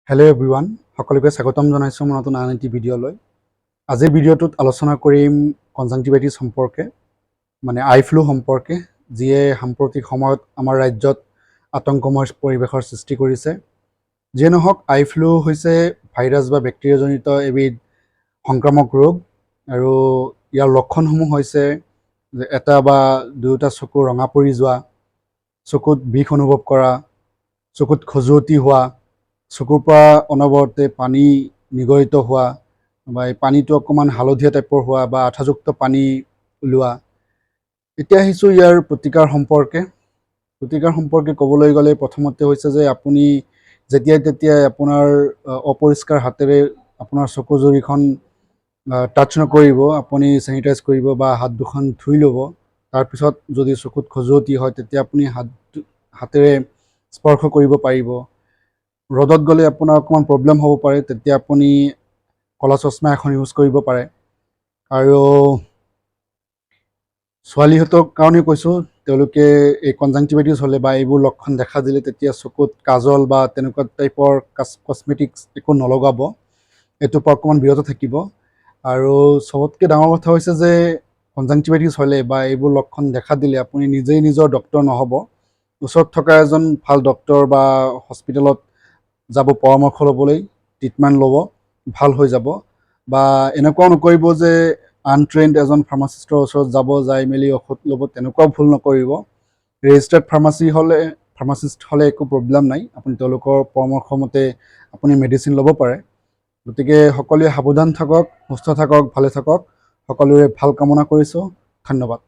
Hello' everyone, সকলোকে স্বাগতম জনাইছোঁ মোৰ নতুন আন এটি ভিডিঅ'লৈ। আজিৰ ভিডিঅ'টোত আলোচনা কৰিম কনজাংটিভাইটিছ সম্পৰ্কে, মানে আই ফ্লু সম্পৰ্কে, যিয়ে সাম্প্ৰতিক সময়ত আমাৰ ৰাজ্যত আতংকময় পৰিৱেশৰ সৃষ্টি কৰিছে। যিয়ে নহওক, আই ফ্লু হৈছে ভাইৰাছ বা বেক্টেৰিয়াজনিত এবিধ সংক্ৰামক ৰোগ আৰু ইয়াৰ লক্ষণসমূহ হৈছে যে এটা বা দুয়োটা চকু ৰঙা পৰি যোৱা, চকুত বিষ অনুভৱ কৰা, চকুত খজুৱতি হোৱা, চকুৰ পৰা অনবৰতে পানী নিগৰিত হোৱা বা এই পানীটো অকণমান হালধীয়া টাইপৰ হোৱা বা আঠাযুক্ত পানী ওলোৱা। এতিয়া আহিছোঁ ইয়াৰ প্ৰতিকাৰ সম্পৰ্কে। প্ৰতিকাৰ সম্পৰ্কে ক'বলৈ গ'লে প্ৰথমতে হৈছে যে আপুনি যেতিয়াই তেতিয়াই আপোনাৰ অপৰিষ্কাৰ হাতেৰে আপোনাৰ চকুযুৰিখন টাচ নকৰিব। আপুনি চেনিটাইজ কৰিব বা হাত দুখন ধুই ল'ব। তাৰপিছত যদি চকুত খজুৱতি হয়, তেতিয়া আপুনি হাতেৰে স্পৰ্শ কৰিব পাৰিব। ৰ'দত গ'লে আপোনাৰ অকণমান প্ৰব্লেম হ'ব পাৰে, তেতিয়া আপুনি ক'লা চশমা এখন ইউজ কৰিব পাৰে। আৰু ছোৱালীহঁতৰ কাৰণে কৈছোঁ, তেওঁলোকে এই কনজাংটিভাইটিছ হ'লে বা এইবোৰ লক্ষণ দেখা দিলে তেতিয়া চকুত কাজল বা তেনেকুৱা টাইপৰ কচমেটিক্স একো নলগাব, এইটোৰ পৰা অকণমান বিৰত থাকিব। আৰু চবতকৈ ডাঙৰ কথা হৈছে যে কনজাংটিভাইটিছ হ'লে বা এইবোৰ লক্ষণ দেখা দিলে আপুনি নিজেই নিজৰ ডক্তৰ নহ'ব। ওচৰত থকা এজন ভাল ডক্তৰ বা হস্পিটেলত যাব পৰামৰ্শ ল'বলৈ, ট্ৰিটমেণ্ট ল'ব, ভাল হৈ যাব। বা এনেকুৱাও নকৰিব যে আনট্ৰেইনড এজন ফাৰ্মাচিষ্টৰ ওচৰত যাব, যাই মেলি ঔষধ ল'ব, তেনেকুৱাও ভুল নকৰিব। ৰেজিষ্টাৰ্ড ফাৰ্মাচী হ'লে, ফাৰ্মাচিষ্ট হ'লে একো প্ৰব্লেম নাই, আপুনি তেওঁলোকৰ পৰামৰ্শ মতে আপুনি মেডিচিন ল'ব পাৰে। গতিকে সকলোৱে সাৱধান থাকক, সুস্থ থাকক, ভালে থাকক। সকলোৰে ভাল কামনা কৰিছোঁ। ধন্যবাদ।